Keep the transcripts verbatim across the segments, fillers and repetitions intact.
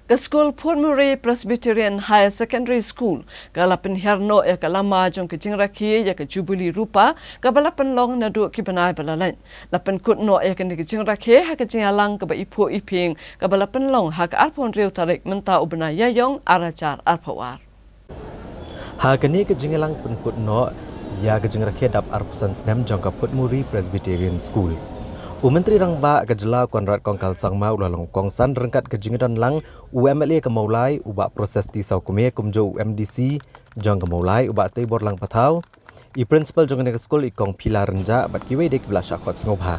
Ka skul Phutmuri Presbyterian Higher Secondary School ka la pynhiar noh ïa ka lama jong ka jingrakhe ïa ka Jubili Rupa kaba la pynlong naduh ki bnai ba la leit. La pynkut noh ïa kane ka jingrakhe ha ka jingïalang kaba iphuh iphieng kaba la pynlong ha ka arphew hynriew tarik mynta u bnai Ïaïong ar hajar arphew ar. Ha kane ka jingïalang pynkut noh ïa ka jingrakhe dap arphew san snem jong ka Phutmuri Presbyterian School, u Myntri Rangbah ka jylla Conrad Kongkal Sangma u la long kongsan ryngkat ka jingdon lang u M L A ka Mawlai u Bah Proses T Sawkmie, kumjuh u M D C jong ka Mawlai u Bah Teibor Langpathaw, i principal jong kane ka skul i Kong Phila Rynjah bad kiwei de kiba la shah khot sngewbha.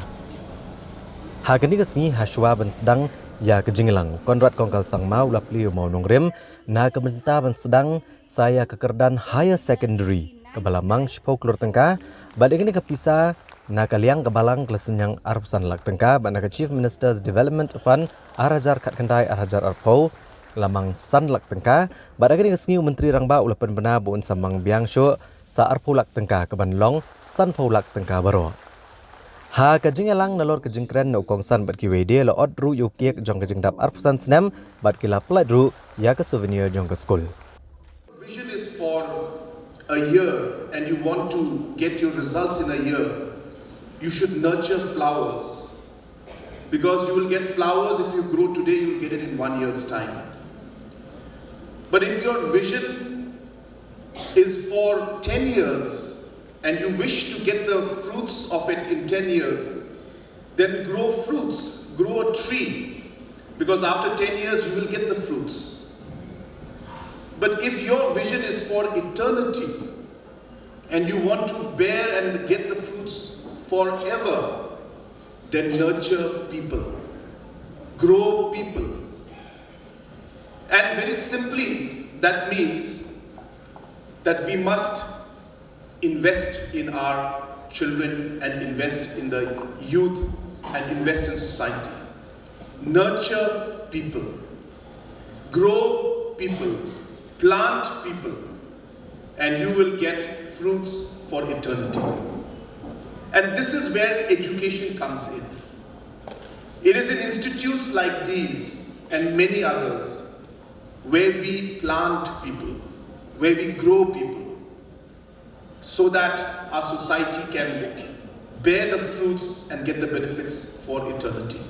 Ha kane ka sngi, ha shuwa ban sdang ïa ka jingïalang, Conrad Kongkal Sangma u la plie ïa u mawnongrim na ka bynta ban sdang sa ïa ka kyrdan higher secondary kaba la mang shiphew klur tyngka, bad ïa kane ka pisa na ka liang ka balang ka la synñiang arphew san lak tyngka, bad na ka Chief Minister's Development Fund ar hajar khatkhyndai ar hajar arphew la mang san lak tyngka, bad ha kane ka sngi u Myntri Rangbah u la pynbna ba un sa mang biang shuh sa arphew lak tyngka kaban long sanphew lak tyngka baroh. Ha ka jingïalang nalor ka jingkren na u kongsan bad kiwei de, la ot ruh ïa u cake jong ka jingdap arphew san snem bad ki la pynlait ruh ïa ka souvenir jong ka skul. Vision is for a year and you want to get your results in a year, you should nurture flowers. Because you will get flowers, if you grow today, you'll get it in one year's time. But if your vision is for ten years and you wish to get the fruits of it in ten years, then grow fruits, grow a tree, because after ten years you will get the fruits. But if your vision is for eternity and you want to bear and get the fruits forever, then nurture people, grow people. And very simply, that means that we must invest in our children and invest in the youth and invest in society. Nurture people, grow people, plant people, and you will get fruits for eternity. And this is where education comes in. It is in institutes like these and many others where we plant people, where we grow people, so that our society can bear the fruits and get the benefits for eternity.